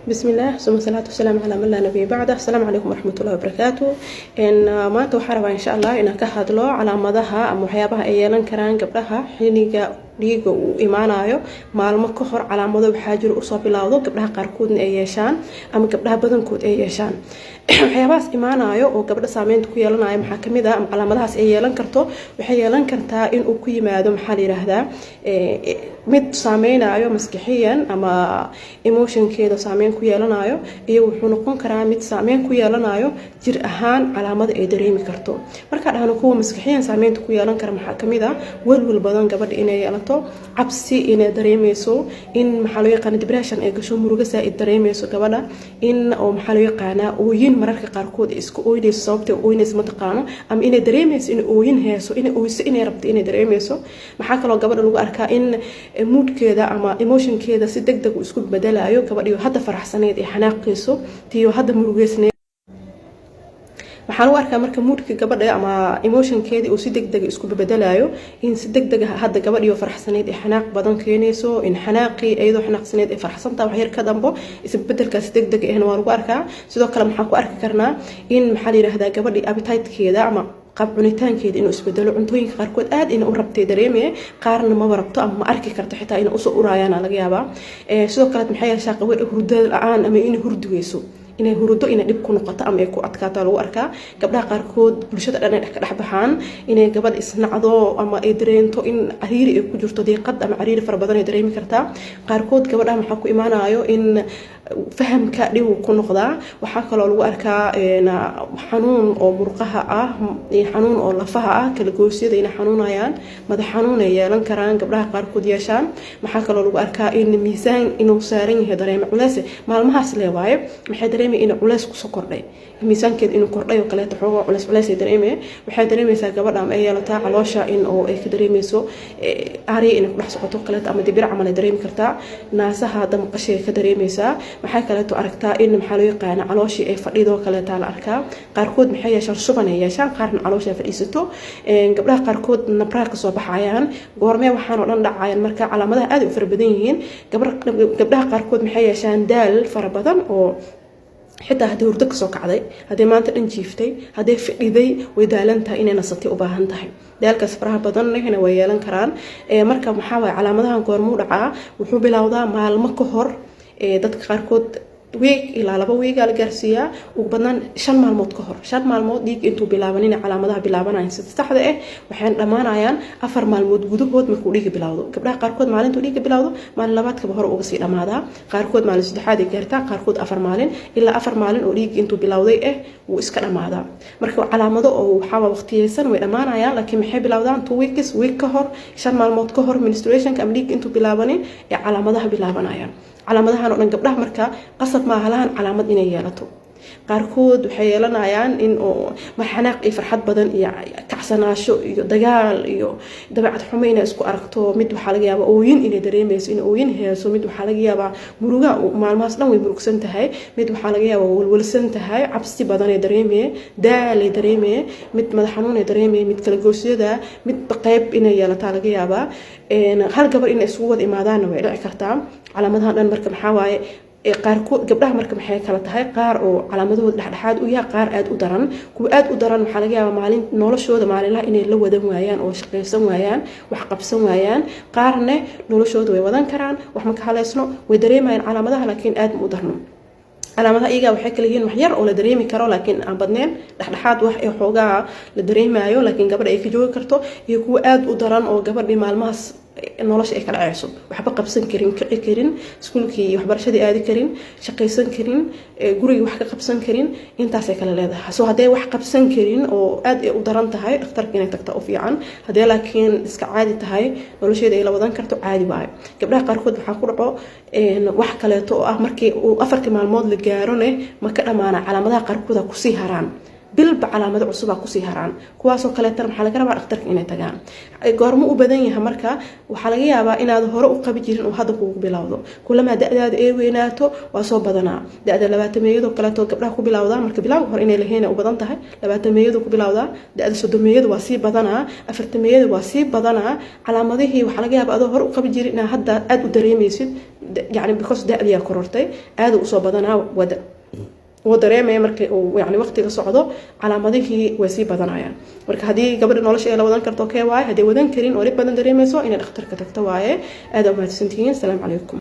بسم الله ثم الصلاة والسلام على من لا نبي بعده. السلام عليكم ورحمة الله وبركاته. إن maanta waxaa rabaa, insha Allah, inaan ka hadlo calaamadaha ama waxyaabaha ay yeelan karaan gabdhaha xilliga dhiiga uu imaanayo maalmo ka hor. Calaamado waxaa jiro usoo bilowdo gabdhaha qaarkoodna ay yeeshaan ama gabdhaha badankood ay yeeshaan. Waxyaabahaas imaanayo oo gabdha saameynta ku yeelanayo maxaa kamid ah, ama calaamadahaas ay yeelan karto? Waxay yeelan kartaa inuu ku yimaado, maxaa la yiraahdaa, mid saameynayo maskixiyan ama emotionkeeda saameyn ku yeelanayo, iyo wuxuu noqon karaa mid saameyn ku yeelanayo jir ahaan, calaamada ay dareemi karto. Markaa dhahno kuwa maskixiyan saameynta ku yeelan kara, maxaa kamid ah welwel badan gabadha inay yeelato, cabsi inay dareemeyso, in, maxaa loo yaqaana, depression ay gasho, murugo saa-id dareemeyso gabadha, in oo, maxaa loo yaqaanaa, ooyin mararka qaarkood ay iska ooynayso, sababtay ooynayso ma taqaano, ama inay dareemeyso inay ooyin heeso, inay oyso, inay rabto inay dareemeyso. Maxaa kaloo gabadha lagu arkaa? In moodkeeda ama emotionkeeda si deg deg uu isku bedelayo. Gabadhiyo hadda faraxsaneyd ee xanaaqeyso, tiyo hadda murugeysneyd. Waxaa lagu arkaa marka moodka gabadha ama emotionkeedii uu si deg deg isku bedelayo, in si deg deg hadda gabadhiyo faraxsaneyd ee xanaaq badan keenayso, in xanaaqii iyadoo xanaaqsaneyd ay faraxsantaha wax yar ka dambo. Isbedelkaas deg deg ahna waa lagu arkaa. Sidoo kale maxaa ku arki karnaa? In, maxaa la yiraahdaa, gabadhii appetitekeeda ama qaab cunitaankeeda inuu isbedelo. Cuntooyinka qaarkood aad ina u rabtay dareemaya, qaarna maba rabto ama ma arki karto, xitaa inay usoo uraayaan laga yaabaa. Sidoo kale maxay yeeshaa gabadha? Hurdo la-aan ama inay hurdigeyso, inay hurdo inay dhib ku noqoto ama ay ku adkaato lagu arkaa. Gabdhaha qaarkood bulshada dhan ay ka dhex baxaan, inay gabadh isnacdo ama ay dareento in cariiri ay ku jirto, diiqad ama cariiri fara badan ay dareemi kartaa. Qaarkood gabadhaha maxaa ku imaanayo? In fahamka dhib uu ku noqdaa. Waxaa kaloo lagu arkaa xanuun oo murqaha ah, xanuun oo lafaha ah, kala goosyada inay xanuunayaan, madax xanuun ay yeelan karaan gabdhaha qaarkood yeeshaan. Maxaa kaloo lagu arkaa? In miisaan inuu saaran yahay dareeme, culeys maalmahaas lee waaye. Maxay dareemaya? In culeys kusoo kordhay, miisaankeed inuu kordhay oo kaleeto, xoogaa culeys culeys ay dareemaya. Waxay dareemaysaa gabadha ama ay yeelataa caloosha in oo ay ka dareemeyso aariya inay ku dhex socoto kaleeto ama dibir camal ay dareemi kartaa. Naasaha damqashay ka dareemeysaa. Maxay kaleeto aragtaa? In, maxaa loo yaqaana, calooshii ay fadhidoo kaleetaa la arkaa. Qaarkood maxay yeeshaan? Shuban ay yeeshaan, qaarna caloosha ay fadhiisato. Gabdhaha qaarkood nabraha kasoo baxayaan. Goormee waxaan oo dhan dhacayaan? Marka calaamadaha aad u fara badan yihiin. Gabdhaha qaarkood maxay yeeshaan? Daal fara badan oo xitaa haddii hurdo kasoo kacday, haddii maanta dhan jiiftay, hadday fadhiday, way daalan tahay, inay nasatay u baahan tahay. Daalkaas faraha badan lehna way yeelan karaan. Marka maxaa waye calaamadahan? Goormuu dhacaa? Wuxuu bilowdaa maalmo ka hor. Dadka qaarkood week ilaa 2 weegaa la gaarsiiyaa, ugu badnaan 5 maalmood ka hor. 5 maalmood dhiig intuu bilaabanina calaamadaha bilaabanayan sida saxda ah, waxayna dhammaanayaan 4 maalmood gudahood markuu dhiiga bilowdo. Gabdhaha qaarkood maalintuu dhiiga bilowdo, maalin labaadkaba hore uga sii dhammaadaa. Qaarkood maalin saddexaad ay gaartaa, qaarkood 4 maalin. Ilaa 4 maalin oo dhiiga intuu bilowday ah wuu iska dhammaadaa. Marka calaamado oo waxaa waqtiyeysan way dhammaanayaan, laakiin maxay bilowdaan? 2 weeks, week ka hor, 5 maalmood ka hor menstruationka ama dhiigga intuu bilaabanin ee calaamadaha bilaabanayaan. Calaamadahan oo dhan gabdhaha marka qasab maaha lahan calaamad inay yeelato. Qaarkood waxay yeelanayaan in oo xanaaq iyo farxad badan iyo kacsanaasho iyo dagaal iyo dabeecad xumo inay isku aragto. Mid waxaa laga yaabaa ooyin inay dareemeyso, inay ooyin heeso. Mid waxaa laga yaabaa muruga, maalmahaas dhan way murugsan tahay. Mid waxaa laga yaabaa walwalsan tahay, cabsi badan ay dareemeye, daalay dareemeye, mid madax xanuun ay dareemeye, mid kala goosyada, mid qeyb inay yeelataa laga yaabaa. Hal gabar inay isugu wada imaadaanna way dhici kartaa calaamadahan dhan. Marka maxaa waaye qaarkood gabdhaha? Marka maxay kala tahay? Qaar oo calaamadahooda dhexdhexaad u yahay, qaar aada u daran. Kuwa aada u daran waxaa laga yaabaa maalin noloshooda maalinlaha inay la wadan waayaan oo shaqaysan waayaan, wax qabsan waayaan. Qaarne noloshooda way wadan karaan, wax ma ka haleysno, way dareemayaan calaamadaha, laakiin aada ma u darno. Calaamadaha iyagaa waxay kala yihiin wax yar oo la dareemi karo laakiin aan badneen, dhexdhexaad, wax ee xoogaa la dareemayo laakiin gabadha ay ka joogi karto, iyo kuwa aada u daran oo gabadhii maalmahaas nolosha ay ka dhaceyso, waxba qabsan karin, kici karin, iskuulkii iyo waxbarashadii aadi karin, shaqaysan karin, gurigii wax ka qabsan karin. Intaasay kala leedahay. So haddee wax qabsan karin oo aad ay u daran tahay, dhakhtarka inay tagta u fiican. Haddee laakiin iska caadi tahay, nolosheeda ay la wadan karto, caadi waayo. Gabdhaha qaarkood waxaa ku dhaco wax kaleeto oo ah markii uu afartii maalmood la gaarone ma ka dhamaana calaamadaha qaarkooda kusii haraan. Bilba calaamado cusubaa kusii haraan. Kuwaasoo kaleetana maxaa laga rabaa? Dhakhtarka inay tagaan. Goormo u badan yahay marka? Waxaa laga yaabaa inaad hore u qabi jirin oo hadda kugu bilowdo. Kulamaa da-daada ee weynaato, waa soo badanaa. Da-da 20-meeyadoo kaleeto gabdhaha ku bilowdaa. Marka bilowga hore inay lahayn u badan tahay. 20-meeyadu ku bilowdaa, da-da 30-meeyadu waa sii badanaa, 40-meeyada waa sii badanaa. Calaamadihii waxaa laga yaabaa adoo hore u qabi jirin inaa hadda aada u dareemaysid, yani because da-diyaa korortay, aada usoo badanaa. Wada wuu dareemaya marka uu yani waqtiga socdo, calaamadihii way sii badanayaan. Marka haddii gabadha nolosha ay la wadan karto, okay waaye. Hadday wadan karin oo dhib badan dareemayso, inay dhakhtarka tagto waaye. Aada umahadsantihiin. Asalaamu calaykum.